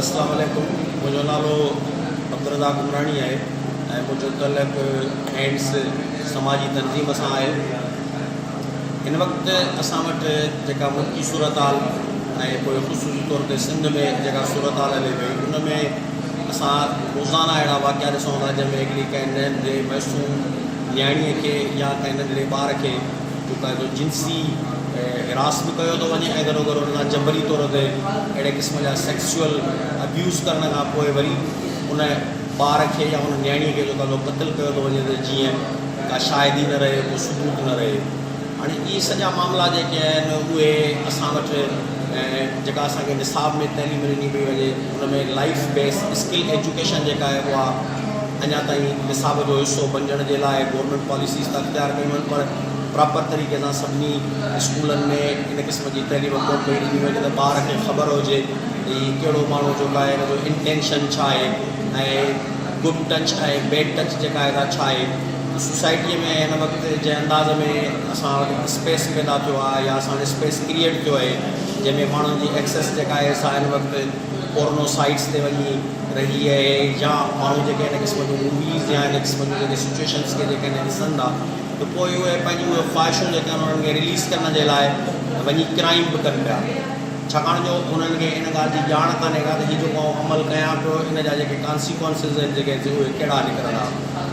اسلام عليڪم منهنجو نالو عبدالرزاق عمراڻي آهي ۽ منهنجو تعلق هينڊس سماجي تنظيم سان آهي. هن وقت اسان وٽ جيڪا ملڪي صورتحال ۽ پوء خصوصي طور تي سنڌ ۾ جيڪا صورتحال هلي پئي ان ۾ اسان روزانه اهڙا واقعا ڏسون ٿا جنهن ۾ هڪڙي ڪنهن ننڍڙي معصوم نياڻيء کي يا ڪنهن ننڍڙي ٻار کي جيڪو آهي سو جنسي حراس به ڪيو ٿو وڃي ۽ گڏوگڏ ان سان جبري طور تي اهڙي قسم جا سيڪسوئل ابيوز ڪرڻ کان پوء وري ان ٻار کي يا ان نياڻي کي جيڪو آهي سو قتل ڪيو ٿو وڃي ته جيئن ڪا شاهدي نه رهي ڪو ثبوت نه رهي. هاڻي اهي سڄا معاملا جيڪي آهن اهي اسان وٽ جيڪا اسان کي نصاب ۾ تعليم ڏني پئي وڃي ان ۾ لائف بيس اسڪل ايجوڪيشن جيڪا آهي اها اڃا تائين نصاب جو حصو بنجڻ جي لاء گورنمينٽ پاليسيز ته اختيار ڪيون آهن پر پراپر طريقي سان سڀني اسڪولن ۾ ان قسم جي تعليم ڪونه پئي ڏني وڃي ته ٻار کي خبر هجي ته هي ڪهڙو ماڻهو جيڪو آهي ان جو انٽينشن ڇا آهي ۽ گڊ ٽچ ۽ بيڊ ٽچ جيڪا آهي سا ڇا آهي. سوسائٽيء ۾ هن وقت جنهن انداز ۾ اسان وٽ اسپيس پيدا ٿيو آهي يا اسان وٽ اسپيس ڪريئيٽ ٿيو آهي جنهن ۾ ماڻهن جي ايڪسيس جيڪا آهي سا هن وقت پورنو سائيٽس تي وڃي رهي آهي يا ماڻهو جيڪي هن قسم جون موويز يا هن قسم جون جيڪي سچويشنس کي جيڪڏهن ڏسن ٿا ته پوء اهي پنهنجون اهي خواهشون جيڪي آهن انهن کي رليز ڪرڻ جي لاء وڃي ڪرائيم به ڪن پيا ڇاڪاڻ جو انهن کي ان ڳالهه جي ڄاڻ ڪانهي ڪا ته هي جيڪو آئون عمل ڪيان پيو ان جا جيڪي ڪانسيڪوئنسز آهن جيڪي اهي ڪهڙا نڪرندا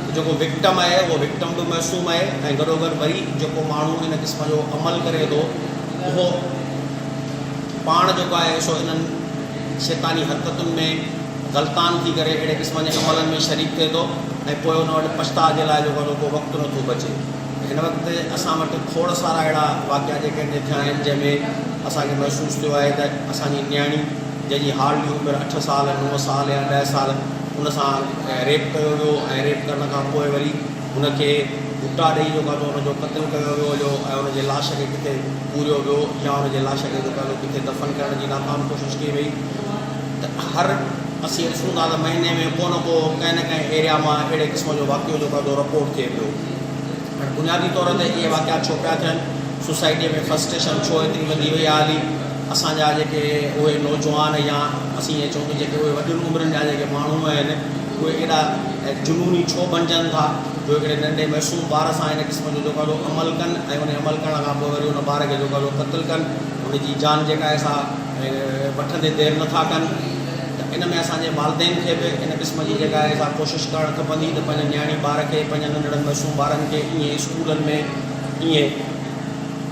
ته جيڪو وڪٽم آهي اهو وڪٽم به معصوم آهي ۽ گڏوگڏ وري جيڪو ماڻهو ان قسم جو عمل ڪري ٿو اهو پاڻ جيڪو آهي سو انهن شيطاني حرڪتن ۾ غلطان ٿي ڪري اهڙي قسم جي عملن ۾ شريڪ ٿئي ٿو ۽ پوء ان وٽ پڇتاء جي لاء جيڪو آهي سو ڪو وقت نه ٿو بچي. هن وقت اسان وٽ کوڙ سارا اهڙا واقعا جيڪي آهن ٿيا آهن جنهن ۾ اسان کي محسوس ٿيو آهي ته اسان جي نياڻي جنهن جي هارڊلي عمر اٺ سال، نو سال يا ڏهه سال ان سان ريپ ڪيو ويو ۽ ريپ ڪرڻ کان پوء وري ان کي گهٽا ڏئي جيڪو آهي سو ان جو قتل ڪيو ويو هليو ۽ ان جي لاش کي ڪٿي پوريو ويو يا ان جي لاش کي جيڪو آهي سو ڪٿي دفن ڪرڻ جي ناڪام ڪوشش ڪئي وئي ته هر اسين ڏسون ٿا ته مهيني ۾ ڪو نه ڪو ڪنهن نه ڪنهن ايريا مان اهڙي قسم جو واقعو جيڪو آهي سو رپورٽ ٿئي پيو. هاڻي بنيادي طور تي اهي واقعا ڇو پيا ٿين، سوسائٽيء ۾ فرسٽريشن ڇو ايتري وڌي وئي آهي هلي، اسان جا جيڪي اهي نوجوان يا اسين ائين چئون ته جيڪي اهي وڏين عمرن جا جيڪي ماڻهو آهن اهي ايڏا جنوني ڇو بنجن ٿا جو هڪڙي ننڍي معصوم ٻار سان ان قسم جو جيڪو آهي سو عمل ڪن ۽ ان عمل ڪرڻ کان پوء وري ان ٻار کي جيڪو آهي سو قتل ڪن ان جي جان جيڪا آهي سا وٺندي دير نه ٿا ڪن ته ان ۾ اسان جي والدين کي به ان قسم جي جيڪا آهي سا ڪوشش ڪرڻ کپندي ته پنهنجي نياڻي ٻار کي پنهنجن ننڍڙن معصوم ٻارن کي ائين اسڪولن ۾ ائين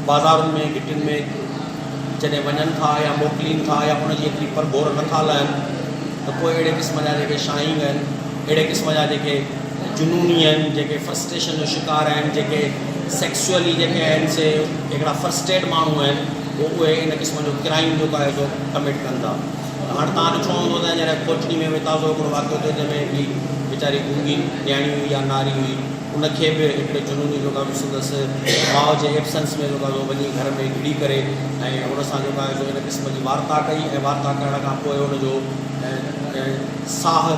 بازارن ۾ گهٽين ۾ جڏهن وڃن ٿا يا موڪلين ٿا يا ان جي ايتري پرگهور نه ٿا لهن ته پوء اهڙي قسم جا جيڪي شاهينگ آهن اهڙي قسم جا جيڪي جنوني آهن جيڪي فرسٽريشن جو شڪار آهن جيڪي سيڪسوئلي جيڪي آهن سي هڪڙا فرسٽريٽ ماڻهو آهن پوء اهي ان قسم جو ڪرائيم جيڪو آهي سو ڪمٽ ڪن ٿا ته هاڻ توهان ڏٺو هوندو ته هينئر ڪوٽڙي ۾ به تازو هڪڙو واقعو ٿيو جنهن ۾ هڪڙي ويچاري گونگي نياڻي هئي يا ناري هئي ان کي به هڪڙي جنوني جيڪو آهي سندس ماء جي ايبسنس ۾ جيڪو آهي سو وڃي گهر ۾ گهڙي ڪري ۽ ان سان جيڪو آهي سو ان قسم جي وارتا ڪئي ۽ وارتا ڪرڻ کان پوء ان جو ساهه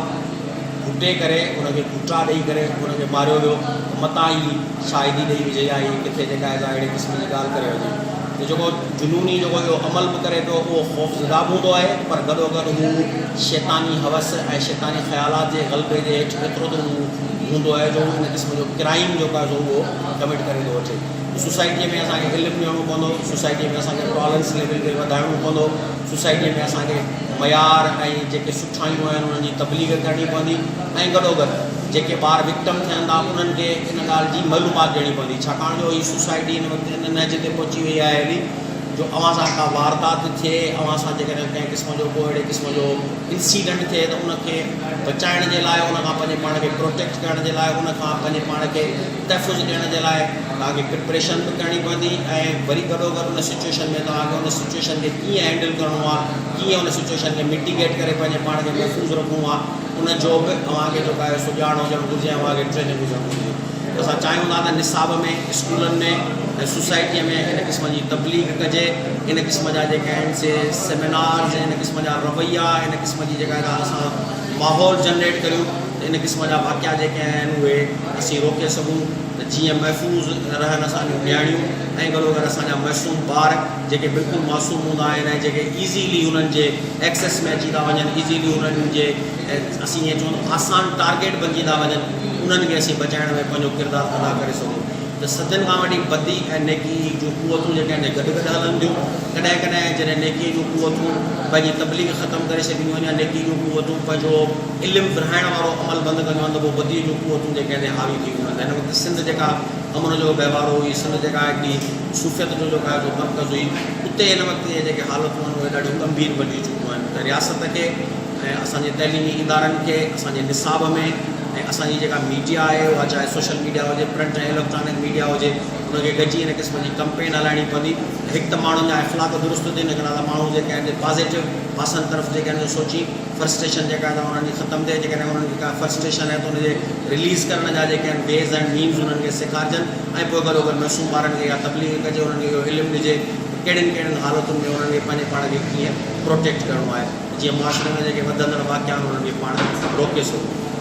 گهٽي ڪري ان کي گهٽا ڏئي ڪري ان کي ماريو ويو ته متان هي شاهدي ڏئي وجهي يا هي ڪٿي جيڪا آهي سا اهڙي قسم جي ڳالهه ڪري وڃي ته جيڪو جنوني جيڪو اهو عمل به ڪري پيو اهو خوفزده به هوندو آهي پر گڏوگڏ هو شيطاني هوس ۽ شيطاني خيالات جي غلبي جي هيٺ ايترو ته هو هوندو آهي جو هو ان قسم جو ڪرائيم جيڪو آهي سو اهو ڪمٽ ڪري ٿو وٺي. سوسائٽيء ۾ اسان کي علم ڏيڻو پوندو، سوسائٽيء ۾ اسان کي ٽالرنس ليول کي وڌائڻو پوندو، سوسائٽيء ۾ اسان کي معيار ۽ جيڪي سٺايون آهن انهن جي تبليغ ڪرڻي پوندي ۽ گڏوگڏ جيڪي ٻار وڪٽم ٿين ٿا انهن کي ان ڳالهه جي معلومات ڏيڻي پوندي ڇاڪاڻ جو هي سوسائٽي هن وقت ان نهج تي پهچي وئي آهي هلي جو اوهان سان ڪا واردات ٿئي اوهان سان جيڪڏهن ڪنهن قسم جو ڪو اهڙي قسم جو انسيڊنٽ ٿئي ته ان کي بچائڻ جي لاء ان کان پنهنجي پاڻ کي پروٽيڪٽ ڪرڻ جي لاء ان کان پنهنجي پاڻ کي تحفظ ڏيڻ جي لاء توهان کي پريپريشن به ڪرڻي پوندي ۽ وري گڏوگڏ ان سچوئيشن ۾ توهان کي ان سچوئيشن کي ڪيئن هينڊل ڪرڻو آهي ڪيئن ان سچوئيشن کي مٽيگيٽ ڪري پنهنجي پاڻ کي محفوظ رکڻو آهي ان جو به اوهان کي جيڪو آهي سو ڄاڻ هجڻ گهرجي ۽ اوهان کي ٽريننگ هجڻ گهرجي ته اسان چاهيون ٿا ته نصاب ۾ اسڪولن ۾ ۽ سوسائٽيء ۾ ان قسم جي تبليغ ڪجي ان قسم جا جيڪي آهن سي سيمينارز ان قسم جا رويا ان قسم جي جيڪا اسان ماحول جنريٽ ڪريون ته ان قسم جا واقعا جيڪي آهن اهي اسين روڪي سگهون. ته جيئن محفوظ رهن اسان جون نياڻيون ۽ گڏوگڏ اسان جا معصوم ٻار جيڪي بلڪل معصوم هوندا آهن ۽ جيڪي ايزيلي انهن جي ايڪسيس ۾ اچي ٿا وڃن ايزيلي انهن جي اسين ائين چون آسان ٽارگيٽ بنجي ٿا وڃن انهن کي اسين بچائڻ ۾ پنهنجو ڪردار ادا ڪري سگهون ته صدين کان وٺي بدي ۽ نيڪي جون قوتون جيڪي آهن گڏ گڏ هلن ٿيون. ڪڏهن ڪڏهن جڏهن نيڪيء جون قوتون پنهنجي تبليغ ختم ڪري ڇڏينديون آهن يا نيڪيء جون قوتون پنهنجو علم ورهائڻ وارو عمل بند ڪنديون آهن ته پوء بديء جون قوتون جيڪي آهن حاوي ٿي وينديون آهن. هن وقت سنڌ جيڪا امن جو گهوارو هئي، سنڌ جيڪا هڪڙي صوفيت جو جيڪو آهي سو مرڪز هئي، اتي هن وقت اهي جيڪي حالتون آهن اهي ڏاڍيون ڳنڀير بنجي چڪيون آهن ته رياست کي ۽ اسان جي تعليمي ادارن کي اسان جي نصاب ۾ ۽ اسان جي جيڪا ميڊيا آهي اها چاهي سوشل ميڊيا هجي پرنٽ ۽ اليڪٽرانڪ ميڊيا هجي ان کي گڏجي ان قسم جي ڪمپين هلائڻي پوندي ته هڪ ته ماڻهن جا اخلاق درست ٿين هڪ ته ماڻهو جيڪي آهن سي پازيٽو پاسن طرف جيڪي آهن سو سوچين فرسٽريشن جيڪا آهي سا انهن جي ختم ٿئي جيڪڏهن انهن کي ڪا فرسٽريشن آهي ته ان جي رليز ڪرڻ جا جيڪي آهن ويز اينڊ مينز انهن کي سيکارجن ۽ پوء گڏوگڏ معصوم ٻارن کي اها تبليغ ڪجي انهن کي اهو علم ڏجي ته ڪهڙين ڪهڙين حالتن ۾ انهن کي پنهنجي پاڻ کي ڪيئن پروٽيڪٽ ڪرڻو آهي. جيئن معاشري ۾ جيڪي وڌندڙ واقعا آهن انهن کي پاڻ روڪي سگهون.